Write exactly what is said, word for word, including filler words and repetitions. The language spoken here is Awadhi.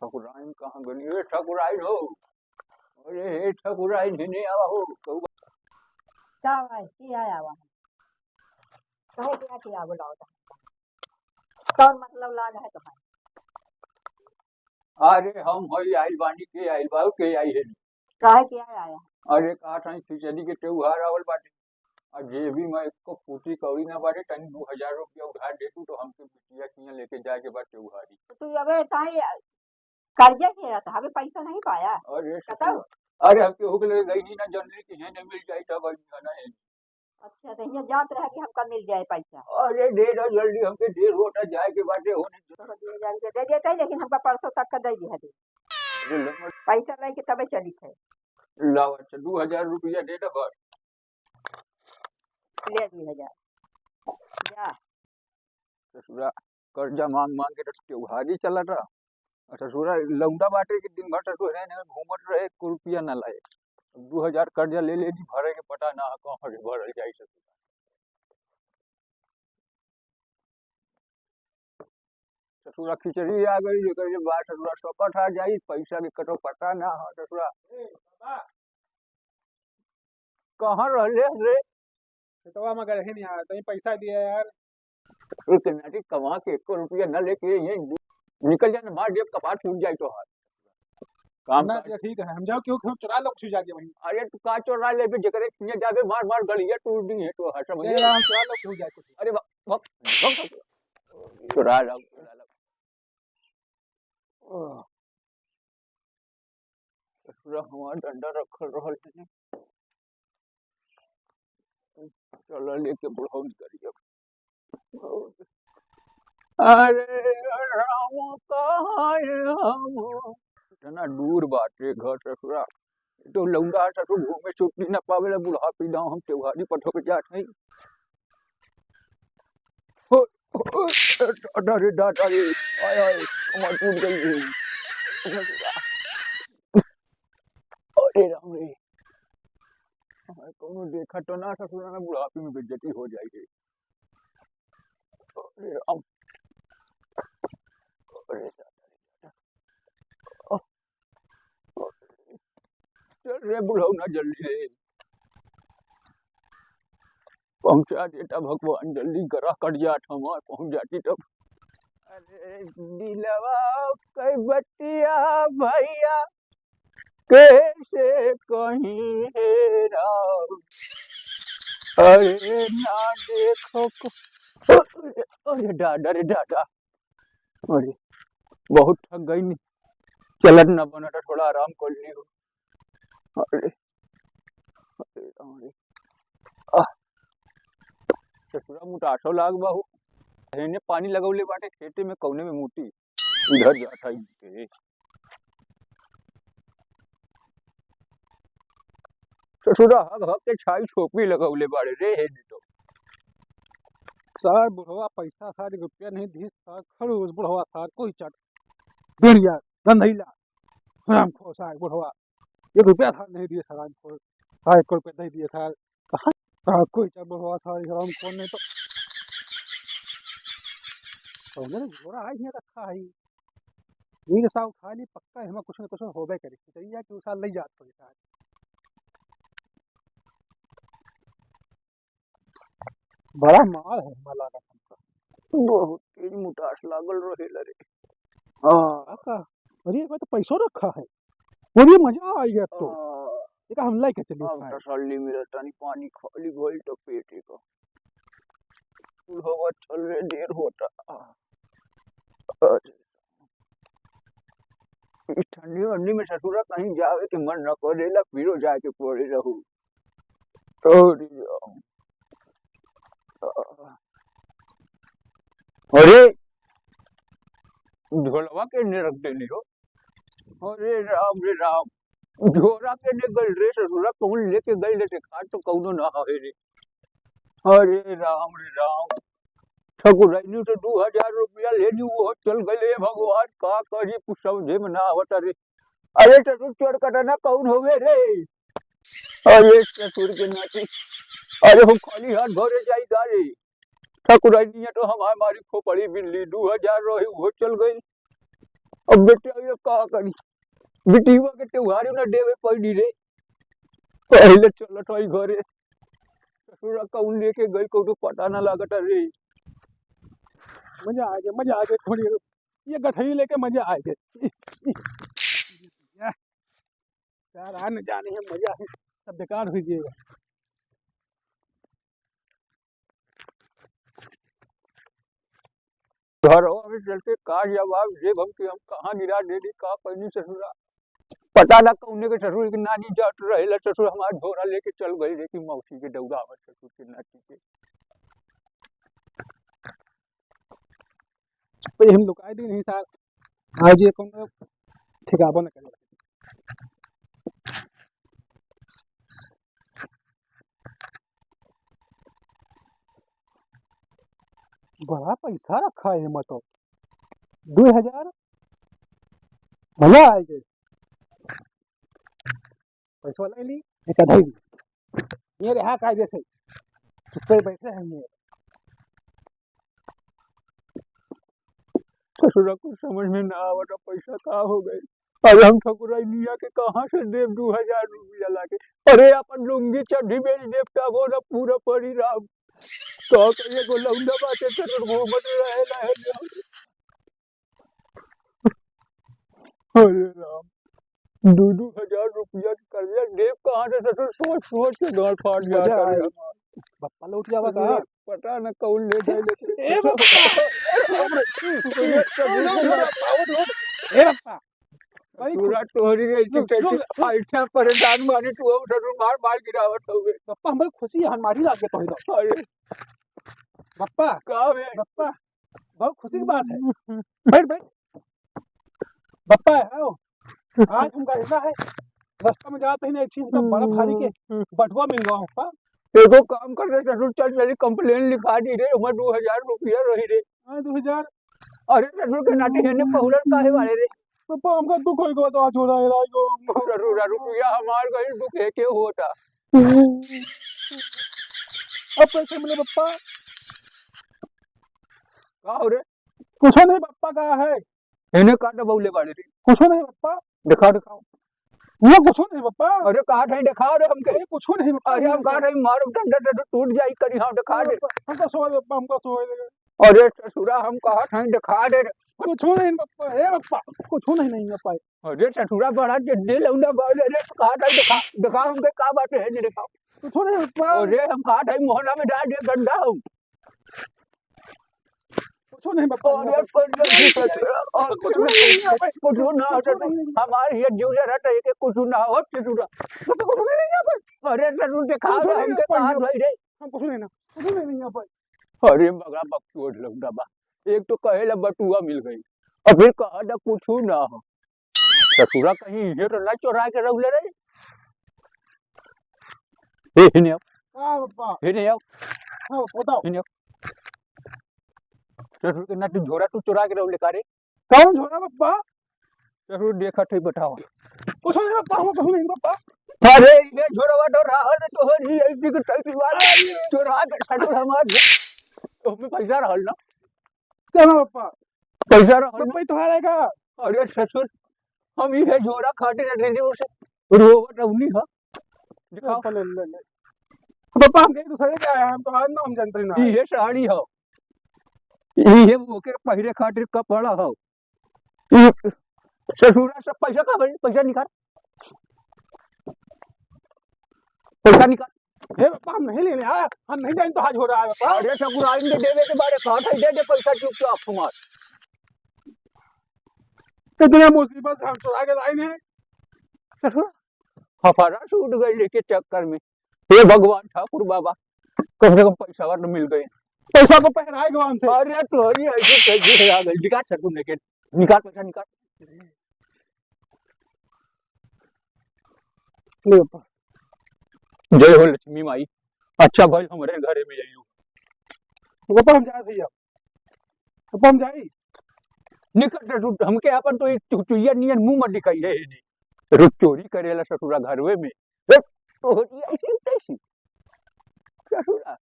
ठकुराइन कहाँ गनी? ए ठकुराइन हो, अरे हे ठकुराइन, हेने आवा हो। कहू का है? के आया हुआ है? काहे के आके आगो लावत है? कौन मतलब लाग है तुम्हारे? अरे हम हई आइल बानी, के आइल बा, के आई है? काहे के आया है? अरे कहत हई खिचड़ी के त्योहार आवल बाटे, आ जेबी में एको फूटी कौड़ी ना बाटे, तनी दू हजार रुपया उधार दे तू तो हमके बिटिया किहाँ लेके जाए के बा त्योहारी। तो तू अबे ताई कर्जा घेरत हवे, पैसा नहीं पाया? अरे बताओ। ससुरा, अरे हम केहू के लगे गई नहीं ना, जनली कि हेने मिल जाई तब अइनी ना है। अच्छा, तो हियाँ जात रहे कि हमका मिल जाए पैसा। अरे दे दो जल्दी, हमके देर होता जाए के बाटे होने। तो दू हजार रुपया दे देते हैं, लेकिन हमका परसों तक का दे दिया दे। अरे लो मत। पैसा लेके तबे चली थे। लाओ, अच्छा, दू हजार रुपया दे दो बस। ले दू हजार। जा। ससुरा, कर्जा मांग मांग के तो त्योहारी चलत रहा। और ससुरा लौंडा बाटे कि दिन भर ससुर हेने घूमत रहे, एको रुपया ना लाए। अब दू हजार कर्जा ले लेनी, भरे के पता ना है कहाँ से भरल जाई ससुरा। ससुरा खिचड़ी आ गई, जेकर जे बा ससुरा सकट आ जाई, पैसा के कतो पता ना है ससुरा। ए, बाबा। कहाँ रहले रे? खेतवा में गए नहीं यार, तनी पैसा दिया यार। एक नाटी कमा के एको रुपया न लेके ये निकल जाए ना, मार जेब कपार फूट जाए तो हाथ। काम ना, कर। ये ठीक है, हम जाओ क्यों, क्यों चुरा लो कुछ जाके वहीं। अरे तू का चुरा लेबे, जेकरे किहाँ जाबे मार मार गलिया तोड़ दी है तो हर समझ ले। यार, हम चुरा लो क्यों जाए कुछ। अरे भग, भग, भग, भग। चुरा लो, चुरा लो। आह। ससुरा हमार डंडा रखल रहल है। चला लेके बुढ़ऊ निकल गया। अरे राम, कहाँ है हम? इतना दूर बाटे घर ससुरा। तो लौंडा ससुर घूमे छुट्टी ना पावेला, बुढ़ापी दाव हम त्योहारी पठो के जात हई। हो, हो, दादा रे, दादा रे, आय, आय, कमर टूट गई रे। अरे राम रे, हमारे कौनो देखा तो ना ससुरा ना, बुढ़ापी में बेइज्जती हो जाई रे। अरे राम, अरे दादा रे, दादा। चल रे बुढ़ऊ ना जल्दी रे। पहुँचा देता भगवान, जल्दी गरा कट जात हमार, पहुँच जाती तब। अरे दिलवा के बतिया भैया, कैसे कहीं है राम। अरे ना देखो को-, अरे दादा रे दादा। अरे, बहुत थक गई नी, चलत ना बनत, थोड़ा आराम कर ली हो। अरे, अरे, अरे, आह, ससुरा मुटासो लाग बा हो। हेने पानी लगौले बाटे खेते में, कौने में मुटी, इधर जात है इनके। ससुरा हग हग के छाई छोपी लगौले बाड़े रे, हे नी तो। सार बुढ़वा पैसा सार रुपया नहीं दी, सार खड़ूस बुढ़वा सार कोई चट। भेड़िया, गंधैला, हरामखोर सार बुढ़वा। एक रुपया सार नहीं दिए सार हरामखोर। सार एक रुपया नहीं दिए सार। कहाँ? सार कोई चट बुढ़वा सार हरामखोर नहीं तो। कौन है झोरा है ये रखा है? ये सार उठा ली, पक्का एहमा कुछ न कुछ होबे करी। चाहिए कि उ सार ले जात होई सार। बड़ा मार है, हमरा लागत हमका। बहुत तेज मुटास लागल रहेला रे। हाँ। का? अरे, एमे तो पैसो रखा है। अरे, मजा आ गया अब तो। हाँ। एका हम लेके चली अब खाए। तसल्ली मिलत, तनी पानी खाली भइल तो पेट एका। बुढ़वा चल रे, देर होता। अरे। इस ठंडी वंडी में ससुरा कहीं जावे के मन न करेला, फिरो जाए के पड़े रहू। अरे राम। अरे, झोलवा के ने रख देली हो? अरे राम रे राम, झोरा के ने गइल रे ससुरा, कौन लेके गइल रे? देखा तो कौनो ना हवे रे। अरे राम रे राम, ठकुराइन तो दू हजार रुपया लेनी, वो चल गइल। हे भगवान, का करी, कुछ समझे में ना आवत रे। अरे ससुर, चोर कटना कौन होवे रे? अरे ससुर के नाती, अरे हम खाली हाथ घरे जाई का रे? ठकुराइन तो हमार मारी खोपड़ी बिल्ली, दू हजार रहे, वो चल गइल। अब बेटा, ये का करी? बिटिया के त्योहारे ना देवे पड़ी रे। पहले चलत हई घरे। ससुरा कौन लेके गई, कौनो पता ना लागत रे। मजा आ गया, मजा आ गया। थोड़ी ये गठरी लेके मजा आ गया। यार, आ न जाने है, मजा है, सब बेकार हो जाएगा। घरवा में चलते का जवाब देब हम कि हम कहाँ गिरा देली, का पैनी ससुरा। पता ना कौने के ससुर के नानी जात रहेला, ससुर हमार झोरा लेके चल गई रे कि मौसी के दौड़ावत ससुर के नाती के। भाई हम लुकाए दी नहीं सार, आज ये कौन ठिकाबा न करे। बड़ा पैसा रखा है एमा तो। दो हजार। मजा आ गए। पैसा ले ली, एक आधा ही ली। ये रहा कायदे से। चुप्पे बैठे हैं ये। ससुरा कुछ समझ में ना आवत, पैसा का हो गए। अब हम ठकुराई मियाँ के कहाँ से देब दो हजार रुपया लाके? अरे, अपन लुंगी चड्ढी बेच देब, तब हो ना पूरा पड़ी राम। तो कहिए गो लौंडा बाटे, तो घूमत रहे, रहे, रहे। अरे राम, दो दो हजार रुपया के कर्जा देब कहाँ से ससुर? सोच सोच के गाँड़ फाट जाता है हमार। बप्पा लौट जावा का? पता न कौन ले जाए लेकिन ए बप्पा! ए बप्पा! ए बप्पा! भाई पूरा तोहरी रही थी, रुक, कैसे रुक, रुक। ऐसा परेशान मानी तू, अब ससुर मार मार गिरावत हवे। बप्पा, हमरे खुशी है, हमारी लागे तो ही। अरे। बप्पा, का बे? बप्पा, बहुत खुशी की बात है। बैठ, बैठ। बप्पा है, आओ। आज हमका ऐसा है, रास्ता में जाते ही ना एक चीज का बड़ा भारी के बटुआ मिल गवा बप्पा। एगो काम कर रे ससुर, चल चली complain लिखा दी रे, हमार दो हजार रुपया रही रे। हाँ, दो हजार। अरे ससुर के नाती हेने पहुलर काहे वाले रे? बप्पा, हमका दुख होई गवा तो आज हो रहा है, राई को। ससुर, रुपया हमार गई, दुख है के होता? अब पैसे मिले बप्पा? का हो रे? कुछ नहीं बप्पा, का है? इन्हें का दबौले बाड़े रे? कुछ नहीं बप्पा। दिखाओ, दिखाओ। वो कुछ नहीं बप्पा। अरे कहा था दिखाओ रे हमके। अरे कुछ नहीं बप्पा। अरे हम कहा था मारो डंडा डंडा टूट जाई करी, हाँ दिखा दे। हमका सोए दे बप्पा, हमका सोए दे। अरे ससुरा हम कहा था दिखा दे रे। कुछ नहीं बप्पा, ए बप्पा, कुछ नहीं, नहीं बप्पा। अरे ससुरा बड़ा जल्दी लौंडा बाड़े रे, कहा था दिखा, दिखा हमके का बात है, नहीं दिखाओ। कुछ नहीं बप्पा। अरे हम कहा था मोहना में डाल दे डंडा हम। कुछ नहीं बप्पा, अरे, यहाँ पर। कुछ नहीं, यहाँ पर। कुछ ना हो, कुछ नहीं। हमारे ये जूझे रहता है कि कुछ ना हो, कुछ ना। कुछ, कुछ नहीं, यहाँ पर। अरे, ससुर के खा कुछ नहीं, हमके यहाँ पर। कहा भाई रे। हम कुछ नहीं ना, कुछ नहीं, यहाँ पर। अरे, बगड़ा बकचोद लौंडा बा। एक तो कहेला बटुआ मिल गई, और फिर कहा था कुछ ना हो। ससुरा कहीं इहे तो ना चोरा के रउले रही। ए, हिने आओ। का बप्पा? हिने आओ। हाँ, बताओ। हिने आओ। ससुर के नाती झोरा तू चोरा के रउले का रे? कौन झोरा बप्पा? ससुर देखत है, बताओ। कुछ नहीं बप्पा, हम कुछ नहीं बप्पा। अरे, ये झोरवा तो रहल है तोहरी, ऐसी के तैसी वाला चोरा के ससुर हमार। तो हमें पैसा रहल ना। क्या बप्पा? पैसा रहल ना? बप्पा, ये तो हार आएगा। अरे ससुर, हम इहे झोरा खातिर ना दे दे उसे। रोवत रहुनी ह। दिखाओ। ले, ले, ले। बप्पा, हम कहीं दूसरे के आए हैं, हम तो आज ना हम जानते ना। इहे साड़ी हो। इहे ओके पहिरे खातिर कपड़ा हो। ई ससुरा सब पैसा का भाई? पैसा निकाल। पैसा निकाल। हे बप्पा, हम नहीं लेने आया, हम नहीं जाने तो आज हो रहा है बप्पा। अरे ससुरा, इनके देवे के बारे कहा था, दे दे पैसा चुपचाप हमार। इतना मुसीबत हम चुरा के लाए हैं। ससुर, हफारा छूट गई लेके चक्कर में। हे भगवान ठाकुर बाबा, कम से कम पैसा तो मिल गए। पैसा तो पहराए गए हमसे। अरे तोरी ऐसी कैसी है आ गई। निकाल ससुर लेके, निकाल पैसा निकाल। ले बप्पा। जय हो लक्ष्मी माई, अच्छा भइल हमरे घरे में आइयो। बप्पा हम जाए भैया, बप्पा हम जाई। निकट रुक, हमके अपन तो एक चुचुइया नियन मुंह मत दिखाई है, है नहीं। रुक चोरी करेला ससुरा घरवे में। ए, तोहरी ऐसी तैसी। ससुरा,